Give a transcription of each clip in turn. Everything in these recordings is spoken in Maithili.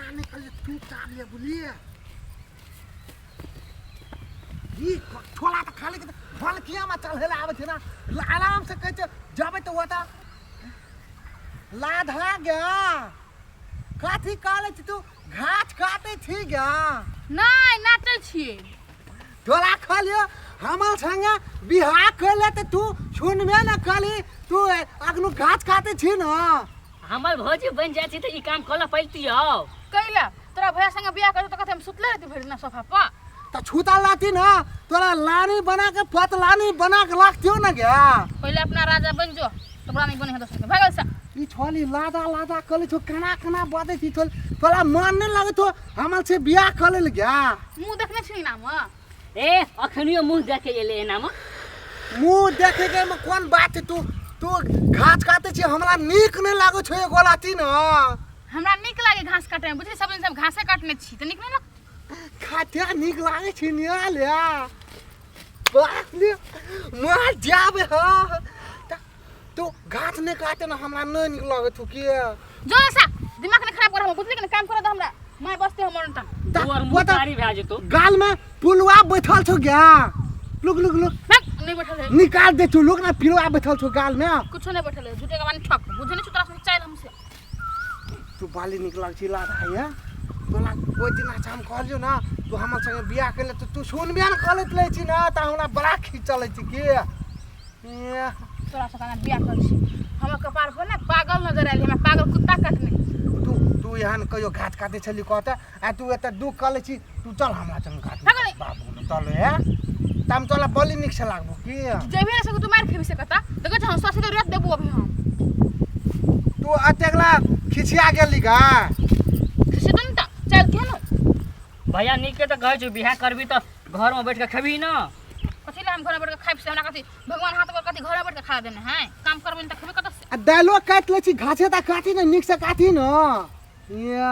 हल्ला नहीं करिए, चुपचाप ले बुझलिए। ई छोला तऽ खाली के भलकिया में चढ़े ला आबै छै ना, आराम से कहै छै जबै तऽ ओतऽ लाधा गे, कथी कहले छी तू? घास काटे छी गे? नहि, नाचै छियै। तोरा कहलियो हमर संगे बियाह कैले तऽ तू सुनबे न कली। तू अखनो घास काटे छी न? हमर भौजी बनि जाइ छै तऽ ई काम कऽ पैतियौ। कैला तोरा भैया संगे बियाह करू तऽ कथी हम सुतले रहती भरि दिना सोफा पर? तऽ छूतल रहती न, तोरा लानी बना के पतलानी बना के राखतियो न गे। पहिले अपना राजा बनि जो, तोरा नहीं बने है दोसर के भागल सा। ई छोली लादा लादा कले छो, केना केना बजै छी छोली, तोरा मन नहि लगै छौ हमर से बियाह कऽ लेल गे? मुँह देखने छी नाम? ए, अखनियो मुँह देखे एले एनामे। मुँह देखे के मे कोन बात छै? तू तू घास काटे छी, हमरा नीक नहि लागै छौ एगो लाती न। हमरा नीक लागे घास काटे में, बुझली? सब दिन सब घासे काटने छी तऽ नीक नहि लग खाते नीक लागै छै निया ले बाप रे मार जाबे। हाँ, तू घास नहि काटे न, हमरा नहि नीक लगै छौ। के जो ऐसा दिमाग नहीं खराब कर हम, बुझली कि नहीं? काम कर दे हमरा, मैं बसते हमर उनटा तोहर मुँह कारी भए जेतौ। गाल में पुलवा बैठल छौ गे, लुक लुक लुक। भाग, नहीं बैठल है। निकाल दे तू, लुक ना, पिलुआ बैठल छौ गाल में। कुछो नहीं बैठल है, झूठे के बानी ठक बुझे नहीं छौ तोरा से चाइल हमसे। तू बाली निक लाग छी लाधा ये। तोरा ओहि दिना से हम कहलियौ ना तू हमर संगे बियाह कैले तऽ तू सुनबे ने करैत रहै छी ना, तऽ हमरा बड़ा खींच चलै छी के ए। तोरा से केना बियाह कर छी, हमर कपार पर ना पागल नजर आयल, हमरा पागल कुत्ता काटने। तू तू एहन कहियो घात काटै छली कहते, आ तू एते दुख कऽ लै छी। तू चल हमरा संगे घाट। भागल। बाबू ने चल हे, तऽ हम तोरा बड़ी नीक से लागबो की। जेबही ना सके तू मार खेबी से कता देखै छ, हम ससुर के रेत देबू अभी हम। तू अतेकला खिसिया गेली गा? खिसियतौ ने तऽ चल के न। भैया नीके तऽ कहै छौ, बियाह करबी तऽ घरमे बैठ कऽ खेबही न। कथी ला हम घर में बैठ के खाइब से? हमरा कथी भगवान हाथ पर कथी घर में बैठ के खा देने है? काम करबे न तऽ खेबे कतऽ से? आ दालो काटि लै छी, घासे तऽ काटी ने, नीक से काटी न ये।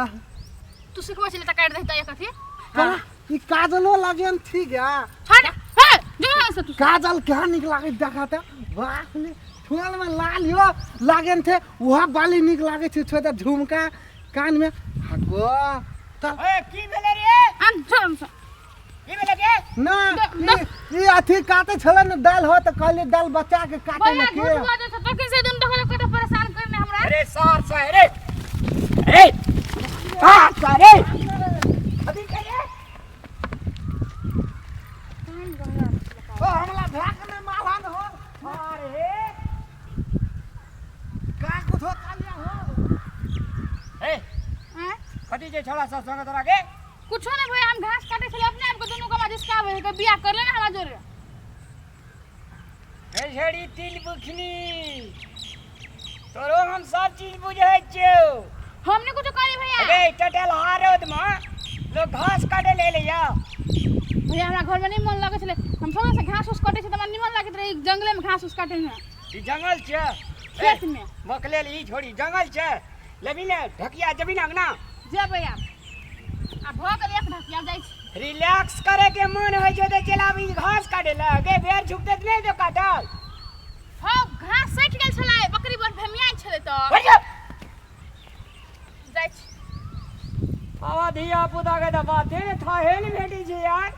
तू सिखबै छली तऽ काटि दही तऽ कथी? तोरा ई काजलो लगेन ठीक है। छोड़ हे, जो यहाँ से तू। काजल क्या नीक लागै देखा तऽ, बाप रे, ठोल में लाल यो लागेन थे, वह बाली नीक लागै छै। छोटा झुमका कान में हगो तऽ। ए, की भेलै रे? आन छोड़ से। की भेलै गे? ना। द- ई अथी काटे छलै ने दाल हो, तऽ कहलियै दाल बचा के काटे भैया ने के। झूठ बाजै छौ तखन से, दुनू देखो कते परेशान करने हमरा। अरे सार सा रे, ए सार सा रे, अभी करे। ओ हमला भाग में मारन हो। अरे का कुछो कालिया हो। ए। आँय? कथी छै छोड़ा सब संगे तोरा के? कुछो नहीं भैया, हम घास काटे छले अपने आप के दुनू के जिसका आवे के बियाह कर ले ना हमरा जोरे। हे छड़ी तिल बुखनी, तोरो हम सब चीज बुझै छियौ। हमने कुछो कहली भैया? अबे टटल हारोद में लोग घास काटे ले ले या। भैया, हमरा घर में नहीं मन लगै छले, हम सब से घास उस काटे छै त हमरा निमन लागैत रहे जंगले में घास उस काटे में। ई जंगल छै? खेत में। मकलेल ई छोड़ी जंगल छै, लेबी ने ढकिया, जेबी ने अंगना? जेबै आब, आ भऽ गेल एक ढकिया, जाइ छी। रिलैक्स करे के मन होइ छै तऽ चलि आबी घास काटे लए। गे बेर झुकते तऽ नहि तो काटल। हौ, घास सटि गेल छलै, बकरी बड़ भेमियाइ छलै तऽ। हट जा। जाइ छी। आवा धिया पुता के तऽ बाते ने थाहे ने भेटै छै यार।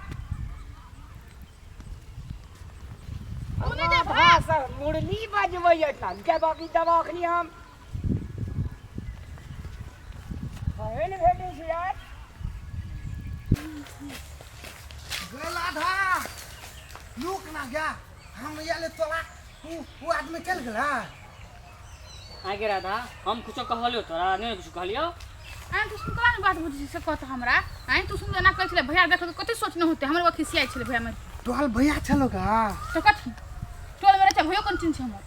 तू नहि जेबही? घास मुरली बजबै एतना के बाकी दवा अखनी हम थाहे ने भेटै छै यार। गेल आधा लुक ना गया, हम याले तोरा ऊ आदमी चल गेला। आगे राधा, हम कुछो कहलियो तोरा? नहि कुछो कहलियो। आइ तू सुन ने बात बुझी से कहत हमरा। आइ तू सुन ना कहै छलै भैया देख के कथी सोचने होते, हमर खिसियाइ छलै भैया में। तोहर भैया छलो का? तो कथी टोल में रहै छै, भैयो कोन चिन्ह छै हमर।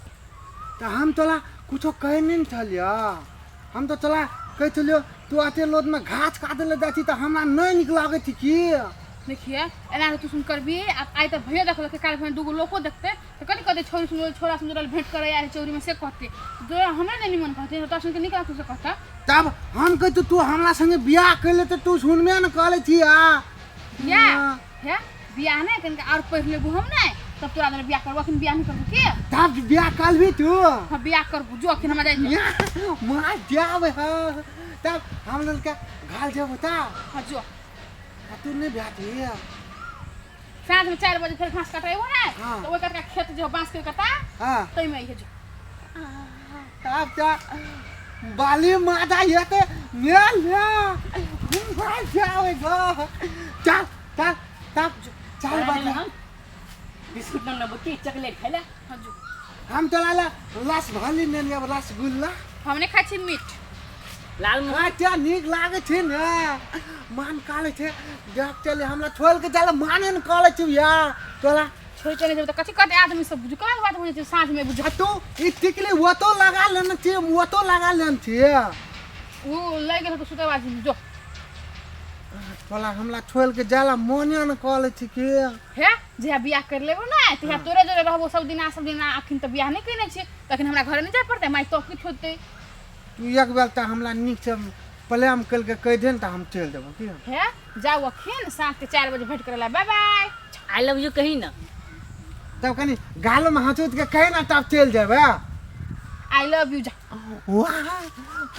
तऽ हम तोरा कुछो कहे नहि ने छलियो, हम तऽ तोरा कहै छलियो तू अते लोद में घास काटे ले जाइ छी तऽ हमरा नहि नीक लागै छै की। देखिए, एना तू सुन करबी आ आइ तऽ भैया देखलकै, काल्हि भैया दूगो लोको देखतै तऽ कथी कहतै? छोरी सुन छोरा सुन भेंट करे आयल चौरी में से कहतै, जो हमरा नहि निमन कहतै, तोरा सुन के नीक लागतौ से कहता। तब हम कहै तू हमरा संगे बियाह कैले तऽ तू सुनबे ने कहले छी आ बियाह हे, बियाह नहि कनिका आओर पढ़ि लेबू हम नहि तऽ तब तोरा जरे बियाह करबो, अखन बियाह नहीं करबो के? तब बियाह करबी तू? हाँ बियाह करबो, जो अखन हमरा जाइ दे। या माँ जाब हाँ, तब हम लोग के घर जेबो ता। हाँ जो। आ तू नहीं बियाह थी? साँझ में 4 बजे फेर घास कटेबो ना। हाँ। तो ओइ कटका खेत जो बांस के कटा। हाँ। तै में अइहे जो। तब ता बाली माता ये ते ने ले माँ जावे गो। चल चल तब चल बता। हम बिस्कुट न लेबो की चॉकलेट खाइला? हाँ जो। हम तो लाला रस भली ने अब रसगुल्ला। हमने खाइ छी मीठ। लाल मुँह। हाँ क्या नीक लागे छै ने, मान काले छै देख चले हमरा छोड़ के चल माने न काले छै या तोरा छोड़ चले जेबो त कथी कहते आदमी सब बुझ कहाँ बात बुझै छै साँझ में बुझ। आ तू ई टिकली वो तो लगा लेने छी, वो तो लगा लेने छी। उ लग गेल त सुते बाजी जो। तोला हमरा छोड़ के जाला मोने न काले छै के। हे जे बियाह कर लेबो ना त तोरे जोरे रहबो सब दिना सब दिना, अखन त बियाह नहीं केने छी तखन हमरा घरे नहीं जाय पड़तै, माय तो की होतै। तू एक बेर त हमरा नीक से प्लान कर के कह दे न त हम चल देबो की। हे जाउ अखन साँझ के 4 बजे भेंट करेला, बाय बाय। I love you कही ना। तब कनी गाल में हाथ के कही ना तब चल जेबे। I love you जा। वाह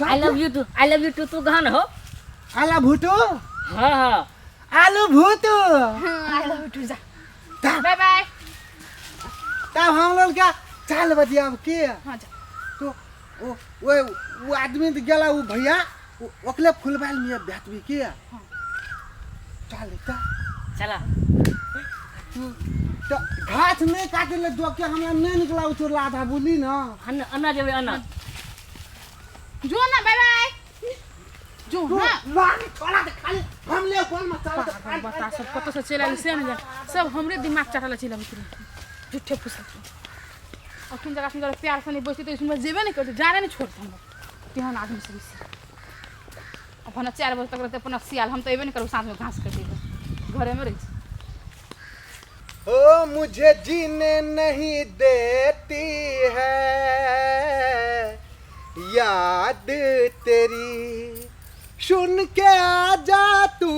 I love you too, I love you too तू कहां हो? I love you too. हां हां आलू भूतू। I love you to जा, बाय बाय। तब हम लोग क्या चल बतियाब के। हां जा। तो ओ वो वो आदमी तो गेला वो भैया ओकले फुलबाल में बैठबी के। हां चल त चला। तू तो घास नहीं काटे ले दो के हमरा नहीं निकला उचोर आधा बोली ना। अन्ना जेबे अन्ना। जो ना बाय बाय। जो ना लाग छोड़ा दे खाली हम ले बोल मत चल पागल बता सब कत से चल आइल से न जान, सब हमरे दिमाग चटल चल आबैत रहे झूठे फुसे। अखन जगह सुन प्यार से नहीं बैठते तो इसमें जेबे नहीं करते, जाने नहीं छोड़ते हम तेहन आदमी सब से। अपन 4 बजे तक रहते अपन सियाल, हम तो एबे नहीं करब साँझ में घास कटेबै घरे में रही। ओ मुझे जीने नहीं देती है याद तेरी, सुन के आजा तू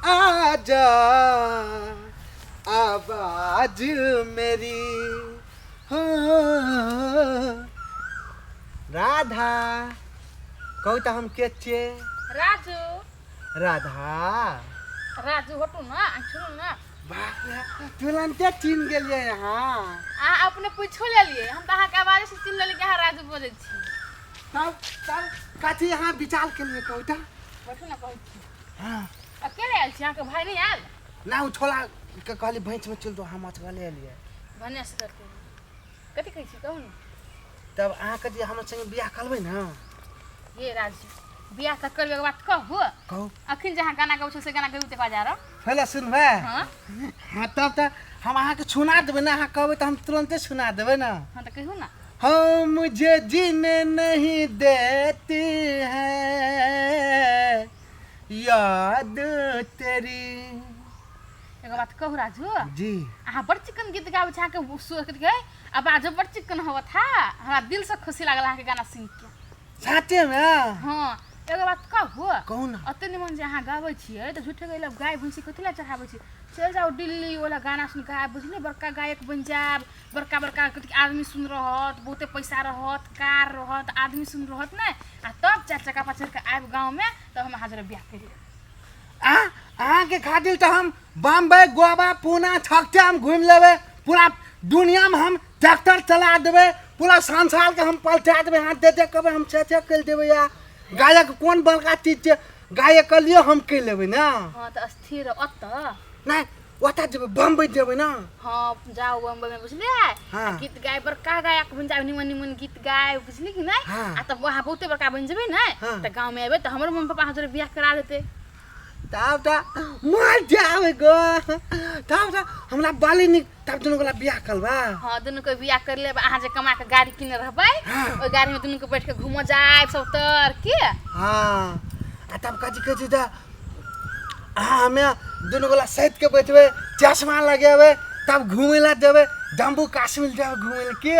आजा आवाज मेरी। हाँ राधा कहू तो हम के छियै? राजू। राधा राजू हटू ना सुनू ना। बाप रे तुरंते चिन्ह गेलियै अहाँ। अहाँ अपने पूछो लेलियै, हम तऽ अहाँके आवाज से चिन्ह लेलियै कि अहाँ राजू बजै छी। तब तब कथी अहाँ विचार केलियै कहू तऽ? बैठू ना कहै छी। हाँ अकेले आयल छी, अहाँके भाय नहि आयल? ना ओ छोला के कहली भैंस में चल दो, हम अकेले एलियै। भने से करते कथी कहै छी कहू ने। तब अहाँ कथी हमर संगे बियाह करबै ने? ये राजू बियाह तऽ करबै, एगो बात कहू? कहू। अखन जे अहाँ गाना गबै छौ से गाना गबू तकर बाद आरो। पहिले सुनबै? हाँ हाँ तब तऽ हम अहाँके सुना देबै ने, अहाँ कहबै तऽ हम तुरन्ते सुना देबै ने। हाँ तऽ कहू ना। हाँ मुझे जीने नहीं देती है याद तेरी। एगो बात कहू राजू? जी। अहाँ बड़ चिकन गीत गाबै छी, अहाँके सुर कथी कहै आवाजो बड़ चिकन होवत हा, हमरा दिल से खुशी लागल अहाँके गाना सुनि के। साचे में? हाँ एगो बात कहू? कहू ना। अते निमन जे अहाँ गाबै छियै तऽ झूठे गैला गाय भैंसी कथी लए चढ़ाबै छी? चलि जाउ दिल्ली वाला गाना सुन के आबि, बुझलियै बड़का गायक बनि जायब, बड़का बड़का कथी आदमी सुन रहत, बहुते पैसा रहत, कार रहत, आदमी सुन रहत ने, आ तब 4 चक्का पर चढ़ि के आबि गाँवमे तब हम अहाँ जरे बियाह करि लेब। अहाँके खातिर तऽ हम बम्बई गोवा पूना छकटे हम घुमि लेबै, पूरा दुनियामे हम ट्रैक्टर चला देबै, पूरा संसारके हम पलटा देबै। अहाँ दे दे कहबै हम से से करि देबै। या गायक कोन बड़का चीज छै, गायक लियौ हम करि लेबै ने। हाँ तऽ स्थिर ओतऽ नहि ओतऽ जेबै बम्बई जेबै ने। हाँ जाउ बम्बई में बुझलियै। हाँ। गीत गाय बड़का गायक बनि जायब, निमन निमन गीत गाय बुझलियै कि नहि। हाँ। आ तब वहाँ बहुते बड़का बनि जेबै ने। हाँ। तऽ गाँवमे एबै तऽ हमरो मम्मी पापा अहाँ जोरे बियाह करा देतै। तब तऽ मर जाबै गो, तब तऽ हमरा बाली नीक, तब दुनू गोला बियाह करबै। हाँ दुनू के बियाह कर लेब, अहाँ जे कमा के गाड़ी किने रहबै। हाँ। ओहि गाड़ी में दुनू के बैठ के घूमऽ जायब सब तर के। हाँ आ तब कथी कहै छै तऽ अहाँ हमे दुनू गोला सैत के बैठबै, चश्मा लगेबै, तब घूमै लए जेबै जम्मू कश्मीर जेबै घूमै लए के।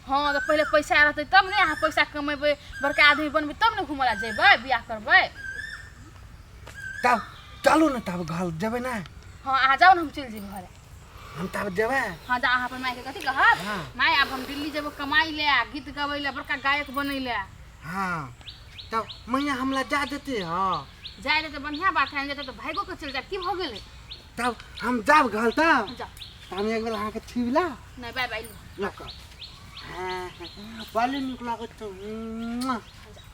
हाँ तऽ पहिले पैसा रहतै तब ने अहाँ पैसा कमेबै, बड़का आदमी बनबै तब ने घूमऽ लए जेबै बियाह करबै। तब चलू ने तब घर जेबै ने। हाँ अहाँ जाउ ने हम चलि जेबै घरे। हम तब जेबै। हाँ जा, अहाँ अपन माय के कथी कहब? हाँ। माय आब हम दिल्ली जेबो कमाई ले, गीत गबै ले, बड़का गायक बनै ले। हाँ तब मैया हमला जा देते। हाँ जाय ले तऽ बढ़िया बात है, जेतै तऽ भागो के चलि जाय, की भऽ गेलै? तब हम जाब घर तब जा। तऽ हम एक बेर अहाँके छीबला। नहि, बाय बाय लू। लऽ कऽ हाँ, बड़ी नीक लागत छौ।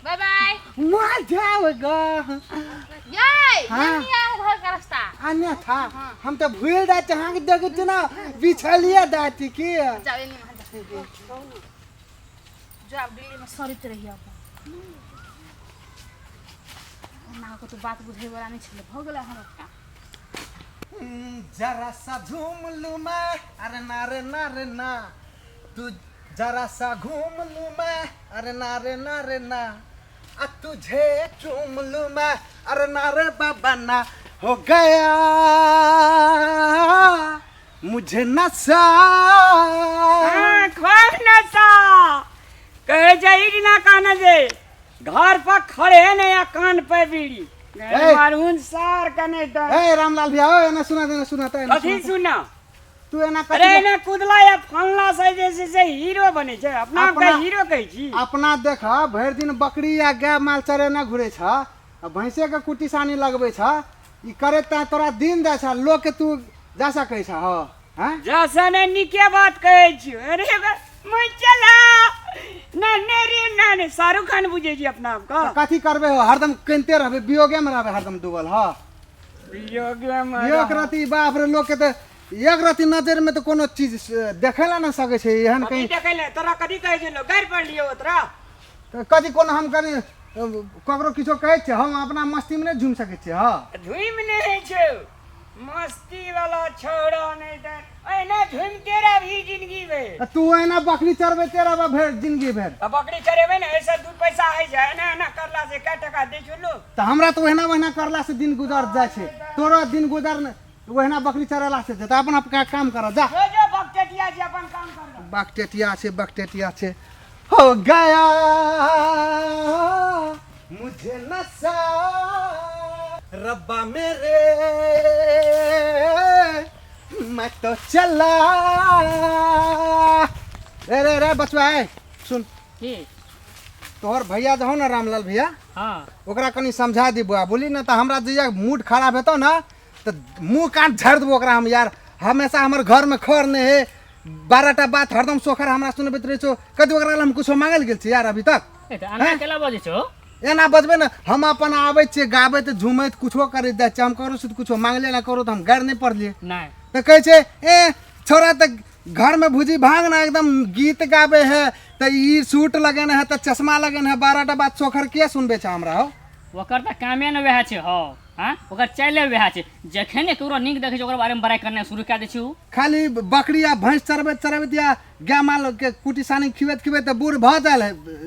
बाय बाय। मुआ जाओ ग। ये हाँ। नहीं आया घर का रास्ता। अन्यथा हम तऽ भूलि जाइ छी अहाँके देखै छी ने बिछलिए जाइ छी की। जाओ एनी वहाँ जाओ। जाओ दिल्ली में सरित रहिए अपन। ओना को तो बात बुझे वाला नहीं छलै, भऽ गेलै हमर काम। जरा सा झूम लूं मैं, अरे ना रे ना रे ना, तू जरा सा घूम लूं मैं, अरे ना रे ना रे ना, आ तुझे चूम लूं मैं, अरे ना रे बाबा ना, हो गया मुझे नशा। हाँ, खूब नशा कहे जाई ना कान जे घर पर खड़े ने या कान पे बीड़ी ए। मारून सार कने डर। ए रामलाल भैया, ओ एना सुना देना, सुनाता एना कथी सुनाता। सुना? तू एना अरे कथी एना कुदला या फनला से जैसे से हीरो बने छै अपना आपके हीरो कहै छी। अपना देख भरि दिन बकरी या गाय माल चरेने घुरे छ आ भैंसे के कुटी सानी लगबै छ, ई करे तैं तोरा दिन जाइ छ, लोक के तू जा सकै छ। हँ हैं? जैसा ने निके बात कहै छी। अरे मैं चला ना ने रे ना ने शाहरुख खान बुझै छी अपना आपका। कथी करबै हो, हरदम कनिते रहबै, वियोगे में रहबै हरदम डूबल। हँ वियोगे में एक रति बाप रे लोक के तऽ एक रति नजर में तऽ कोनो चीज देखै ला ना सकै छै एहन कथी कहीं। देखै ले तोरा कथी कहै छै लोग गारि पढ़ लियो तोरा। तऽ कथी कोनो हम कनि ककरो किछो कहै छियै, हम अपना मस्ती में नहि झूमि सकै छियै। हँ झूमि नहि होइ छौ मस्ती वाला छौड़ा, नहि तऽ एहिना झूमिते रहबही जिंदगी भरि। तू एना बकरी चरबैते रहबह भरि जिंदगी भरि। तऽ बकरी चरेबै ने एहिसँ 2 पैसा होइ छै, एना एना करला से कै टका दै छौ लोग? तऽ हमरा तऽ ओहिना ओहिना करला से दिन गुजर जाइ छै, तोरो दिन गुजर ओहिना बकरी चरेला से जेतै। अपना काम कर जा। जो जो बकटेटिया छै अपन काम कर। बकटेटिया छै, बकटेटिया छै। हो गया मुझे नशा रब्बा मेरे, मैं तो चला। रे रे रे बचवा ए सुन। की? तोहर भैया जो हो ना रामलाल भैया, हाँ ओकरा कनि समझा दी बुआ, बोली ना तऽ हमरा जहिया मूड खराब हेतौ ना तऽ मुँह कान झाड़ि देबो ओकरा हम। यार हमेशा हमर घरमे खर नहि है, 12टा बात हरदम सोखर हमरा सुनबैत रहै छौ, कथी ओकरा लए हम कुछो मांगल गेल छी यार अभी तक? ए तऽ एना केला बजै छौ? एना बजबै ने, हम अपन आबै छियै गाबैत झुमैत कुछो करैत जाइ छियै, हम ककरो से कुछो मांगले ना करो तऽ हम गारि नहि पढ़लियै। नहि तऽ कहै छै ए छोरा तऽ घरमे भुजी भांग ना एकदम गीत गाबै है, तऽ ई सूट लगेने है, तऽ चश्मा लगेने है, 12टा बात सोखर किया सुनबै छै हमरा हो? ओकर तऽ कामे ने वएह छै हौ। हाँ ओकर चाले वएह छै, जखने ककरो नीक देखै छै ओकर बारेमे बड़ाइ करनाइ शुरू कए दै छै उ। खाली बकरी या भैंस चरबैत चरबैत या गाय माल के कुटी सानी खिबैत खिबैत तऽ बूढ़ भऽ जायल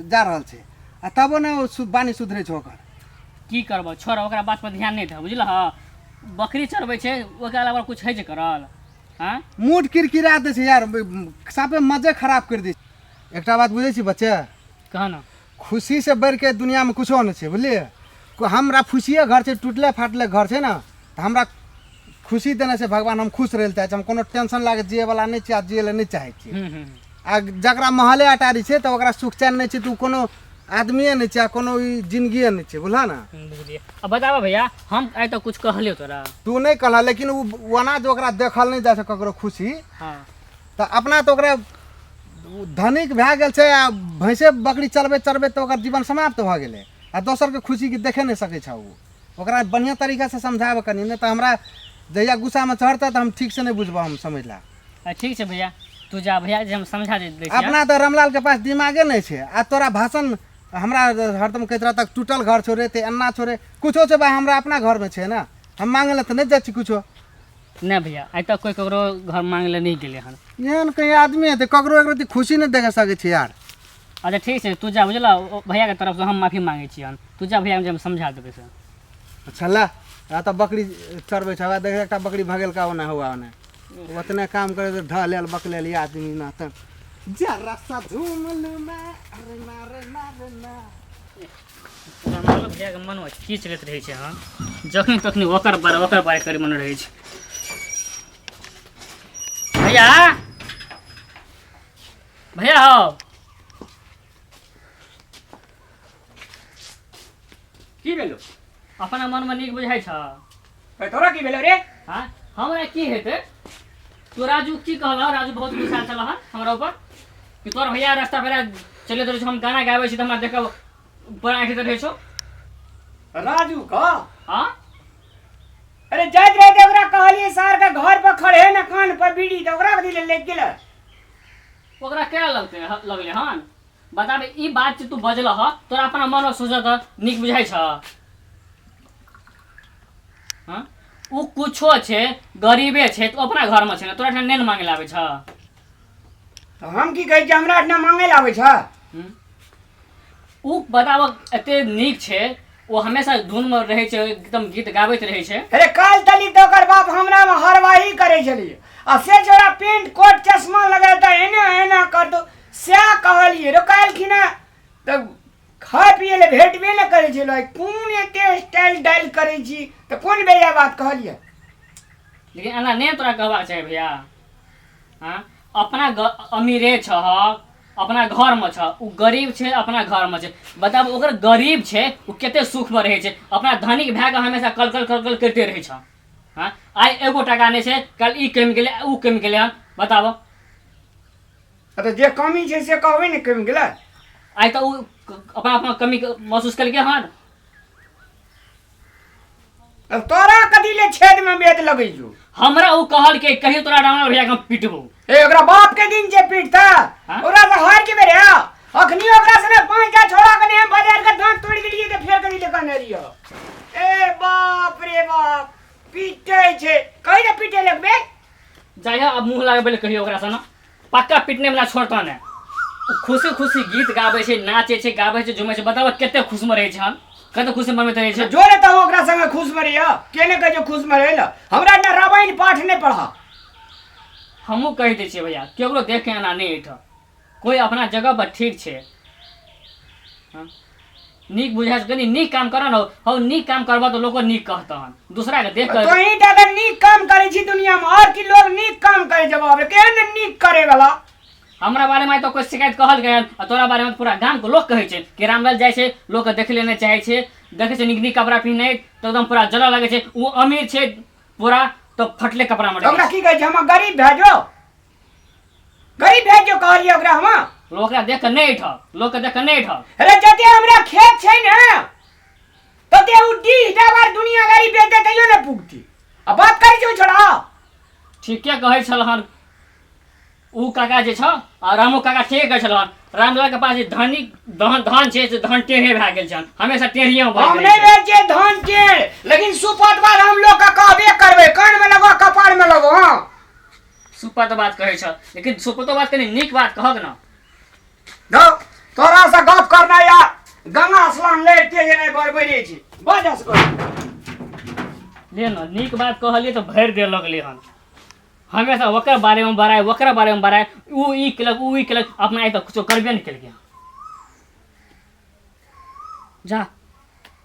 जा रहल छै, आ तबो ने ओ बानी सुधरै छै ओकर। की करबह छोड़, ओकरा बात पर ध्यान नहि दह बुझलह। बकरी चरबै छै ओकरा अलावा कुछ होइ छै करल? हाँ मूड किरकिरा दै छै यार, साफे मजे खराब करि दै छै। एकटा बात बुझै छी बच्चे? कह ना। खुशी से बढ़ि के दुनिया में कुछो नहीं छै बुझलियै। हमरा खुशिये घर छै, टूटले फाटले घर छै ना, तऽ हमरा खुशी देने छै भगवान, हम खुश रहै लए चाहै छी, हम कोनो टेंशन लागे जियै वाला नहि छी आ जियै लए नहि चाहै छी। आ जकरा महले अटारी छै तऽ ओकरा सुख चैन नहि छै, तऽ ओ कोनो आदमिये नहि छै आ कोनो ई जिनगिए नहि छै, बुझलह ना? बुझलियै। अब बताबऽ भैया, हम आइ तक कुछ कहलियौ तोरा? तू नहि कहलह, लेकिन ओ ओना जे ओकरा देखल नहि जाइ छै ककरो खुशी। हाँ तऽ अपना तऽ ओकरा धनिक भए गेल छै आ भैंसे बकरी चरबैत चरबैत तऽ ओकर जीवन समाप्त भऽ गेलै, आ दोसरके खुशीके देखै नहि सकै छै ओ। ओकरा बढ़िआँ तरीकासँ समझाबऽ कनि, नहि तऽ हमरा जहिया गुस्सामे चढ़तै तऽ हम ठीकसँ नहि बुझबऽ, हम समझला। ठीक छै भैया, तू जा भैया जे हम समझा दै छियै। अपना तऽ रामलालके पास दिमागे नहि छै, आ तोरा भाषण हमरा हरदम कहैत रहत टूटल घर छोड़े तऽ एना छोड़े, कुछो छै भाइ, हमरा अपना घरमे छै ने, हम मांगै लए तऽ नहि जाइ छी कुछो। नहि भैया, आइ तक कोइ ककरो घर मांगै लए नहि गेलै हन। एहन कहीं आदमी हेतै ककरो एक रति खुशी नहि देख सकै छै यार। अच्छा ठीक छै, तू जा बुझलह, भैयाके तरफसँ हम माफी मांगै छियनि, तू जा भैया हम समझा देबै से। अच्छा ला, आ तऽ बकरी चरबै छै, देख एकटा बकरी भगेलका ओना हुआ ओना ओतने काम करे तऽ ढह लेल बकलेल ई आदमी ना तऽ जरा सा झूम लूं मैं, अरे ना रे ना रे ना। रामलाल भैयाके मनमे की चलैत रहै छै? हँ जखन तखनी ओकर बारे करै मन रहै छै। भैया, भैया हो, की भेलो? अपना मनमे नीक बुझाइ छ? ए, तोरा की भेलो रे? हाँ, हमरा की हेतै? तू राजू की कहलह? राजू बहुत गुस्सा छल हन हमरा ऊपर कि तोर भैया रास्ता पर चलैत रहै छौ, हम गाना गाबै छी तऽ हमरा देख कऽ ऊपर आँखि रहै छौ। राजू का? हाँ। अरे जाइत रहे तऽ ओकरा कहलियै सार के घर पर खड़े ने कान पर बीड़ी, तऽ ओकरा कथी लेल लागि गेलै? ओकरा केना लगतै लगलै हन? बताबे, ई बात जे तू बजलह, तोरा अपना मनमे सोचऽ तऽ नीक बुझाइ छ? हाँ, ओ कुछो छै, गरीबे छै तऽ अपना घरमे छै ने, तोरा ठाम नहि ने मांगे लए आबै छ। तऽ हम की कहै छी, हमरा एहिठिना मांगै लए आबै छ? हम्म? ओ बताबऽ, एते नीक छै ओ, हमेशा धुनमे रहै छै, एकदम गीत गाबैत रहै छै। अरे काल्हि तलिक तऽ ओकर बाप हमरामे हरवाही करै छलियै, आ से छोड़ा पेंट कोट चश्मा लगेता एना एना करतौ, सएह कहलियै रो। काल्हिखिना तऽ खाय पियै लए भेटबे नहि करै छलै, कोन एते स्टाइल डाइल करै छी? तऽ कोन बेजा बात कहलियै? लेकिन एना नहि तोरा कहबाक चाही भैया। हाँ, अपना अमीरे छह, अपना घरमे छह, ओ गरीब छै, अपना घरमे छै। बताब, ओकर गरीब छै, ओ कते सुखमे रहै छै। अपना धनिक भए कऽ हमेशा कलकल कलकल करिते रहै छह। हाँ, आइ एगो टाका नहि छै, काल्हि ई कमि गेलै, ओ कमि गेलै हन, बताबऽ। तऽ जे कमी छै से कहबै ने, कमि गेलै। आइ तऽ ओ अपना अपना कमी महसूस केलकै हन। अब तोरा कथी ले छेद में वेद लगै छौ? हमरा ओ कहलकै, कहियो तोरा रामलाल भैया के हम पिटबो। ए, ओकरा बाप के दिन जे पीटता। हाँ? ओकरा से हार के बेरे अखनी ओकरा से ने 5 टा छोड़ा के ने हम बाजार के दांत तोड़ गेलिए, ते फेर कथी ले कहने रहियो? ए बाप रे बाप, पीटे छै, कहि ने पीटे लगबे। जाइए, आब मुँह लगबै लए कहियो ओकरा से ने, पक्का पिटने वाला छोड़ता नहि। ओ खुशी खुशी गीत गाबै छै, नाचै छै, गाबै छै, झुमै छै। बताबऽ, कते खुशमे रहै छै हन, कते खुशी मनबैत रहै छै। जो रे, तऽ ओकरा संगे खुश में रहियो, के ने कहै छै खुश में रहै ल। हमरा ने रामायण पाठ नहि पढ़ा। हमहूँ कहि दै छियै भैया, केकरो देख के एना नहि ऐठ। कोइ अपना जगह पर ठीक छै। हाँ? नीक बुझाइ छै, कनि नीक काम करऽ ने हौ। नीक काम करबऽ तऽ लोको नीक कहतऽ हन, दूसरा के देख कऽ। तोही टा तऽ नीक काम करै छी दुनिया में, और की लोग नीक काम करै छै? बाप रे, केहन नीक करे वाला। हमरा बारेमे तऽ कोइ शिकायत कहल गया, आ तोरा बारेमे तऽ पूरा गामके लोक कहै छै कि रामलाल जाइ छै, लोकके देख ले नहि चाहै छै, देखै छै नीक नीक कपड़ा पहिने तऽ एकदम पूरा जलऽ लगै छै। ओ अमीर छै पूरा, तऽ फटले कपड़ामे रहै ओकरा छै। की कहै छै, हम गरीब भए जो, गरीब भए जो कहलियै ओकरा हम? लोक ओकरा देख कऽ नहि ऐठह, लोकके देख कऽ नहि ऐठह। अरे जते हमरा खेत छै ने, तते उ डीह डाबर दुनिया गाड़ी बेच दे तैयो ने पुगती, आ बात करै छौ छोड़ा। ठीके कहै छल हन उ काका जे छ, आ रामो काका ठीके कहै छल हन। रामलाल के पास जे धनी धन धन छै से धन टेढ़े भए गेल छन, हमेशा टेढ़िए मे हम भऽ नहीं गेल छै। बेच छियै धान के, लेकिन सुपत बाद हम लोग के कहबे करबै, कान में लगो, कपार में लगो। हाँ। सुपत बात कहै छ, लेकिन सुपतो बात कनि नीक बात कहक न। धौ, तोरा से गप करना या गंगा स्नान लड़ते जे नहीं बड़बड़े छी बजस कर। ले न, नीक बात कहलियै तऽ भरि दे लगलै हन। हमेशा ओकर बारेमे बड़ाइ, ओकरा बारेमे बड़ाइ, ऊ ई केलक, ऊ ई केलक, अपना आइ तक कुछो करबे नहि केलकै हन। जा,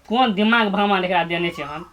कोन दिमाग भगवान एकरा देने छै हन।